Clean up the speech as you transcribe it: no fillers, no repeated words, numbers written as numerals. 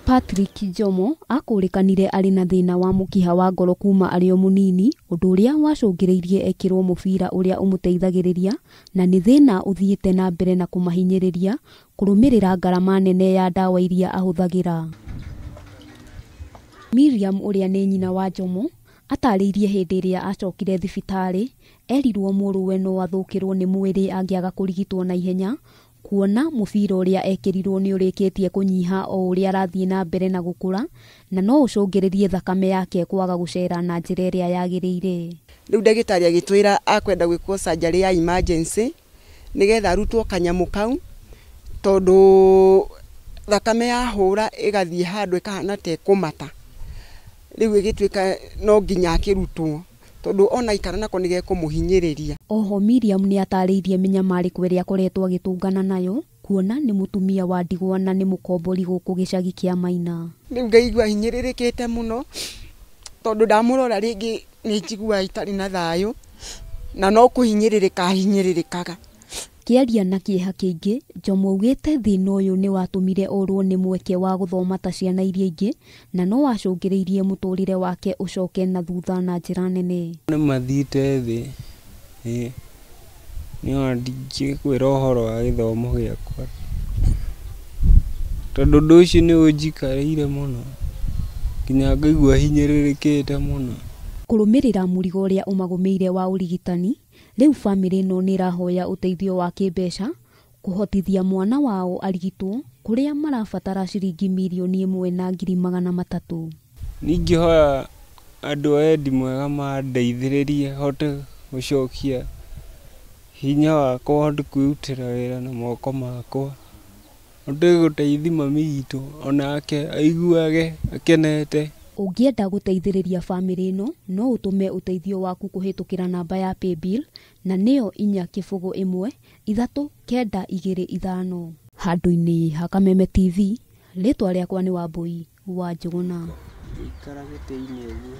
Patrick Njomo akũrĩkanire arĩ na thĩna wa mũkiha wa ngoro kuma arĩ o mũnini, ũndũ ũrĩa wacũngĩrĩirie ekĩrwo mũbira ũrĩa ũmũteithagĩrĩria, na nĩ thĩna ũthiĩte na mbere na kũmahinyĩrĩria kũrũmĩrĩra ngarama nene ya ndawa iria ahũthagĩra. Miriam ũrĩa nĩ nyina wa Njomo atarĩirie hĩndĩ ĩrĩa acokire thibitarĩ erirwo mũrũwe no athũkĩrwo nĩ mwĩrĩ angĩaga kũrigitwo na ihenya, kuona mũbira ũrĩa ekĩrirwo nĩ ũrĩkĩtie kũnyiha o ũrĩa arathiĩ na mbere na gũkũra, na no ũcũngĩrĩrie thakame yake kwaga gũcera na njĩra ĩrĩa yagĩrĩire. Rĩu ndagĩtarĩ agĩtwĩra akwenda gwĩkwo surgery ya emergency nĩgetha arutwo kanyamũ kau, tondũ thakame yahũra ĩgathiĩ handũ ĩkahana ta ĩkũmata. Rĩu ĩgĩtuĩka no nginya akĩrutwo, tondũ ona aikara nako nĩgekũmũhinyĩrĩria. Oho Miriam nĩ atarĩirie mĩnyamarĩko ĩrĩa akoretwo agĩtũngana nayo, kuona nĩ mũtumia wa ndigwa na nĩ mũkombori gũkũ gĩcagi kĩa Maina. Rĩu ngaigua hinyĩrĩrĩkĩte mũno, tondũ ndamũrora rĩngĩ nĩ njiguaga itarĩ na thayũ, na no kũhinyĩrĩrĩka hinyĩrĩrĩkaga. Kĩaria na kĩeha kĩingĩ, Njomo augĩte thĩna ũyũ nĩ watũmire orwo nĩ mweke wa gũthoma ta ciana iria ingĩ, na no wacũngĩrĩirie mũtũrĩre wake ũcoke na thutha na njĩra nene. Nĩ mathiĩte thĩ, ĩĩ niĩ ona ndingĩkwĩra ũhoro wa gĩthomo gĩakwa, tondũ ũndũ ũcio nĩ ũnjikarĩire mũno nginya ngaigua hinyĩrĩrĩkĩte mũno. Kũrũmĩrĩra mũrigo ũrĩa ũmagũmĩire wa ũrigitani, rĩu bamĩrĩ ĩno nĩ ĩrahoya ũteithio wa kĩmbeca kũhotithia mwana wao arigitwo, kũrĩa marabatara ciringi 1,300,000. Ningĩhoya andũ a wendi mwega mandeithĩrĩrie hote gũcokia hinya wakwa, hote kwĩrutĩra wĩra na moko makwa, hote gũteithia mami witũ onake aiguage akenete. Ũngĩenda gũteithĩrĩria bamĩrĩ ĩno no ũtũme ũteithio waku kũhĩtũkĩra namba ya paybill na nĩyo 401 3925. Handũ-inĩ ha Kameme TV, rĩtwa rĩakwa nĩ Wambui wa Njũgũna. Ikara gĩtĩ-inĩ ũguo.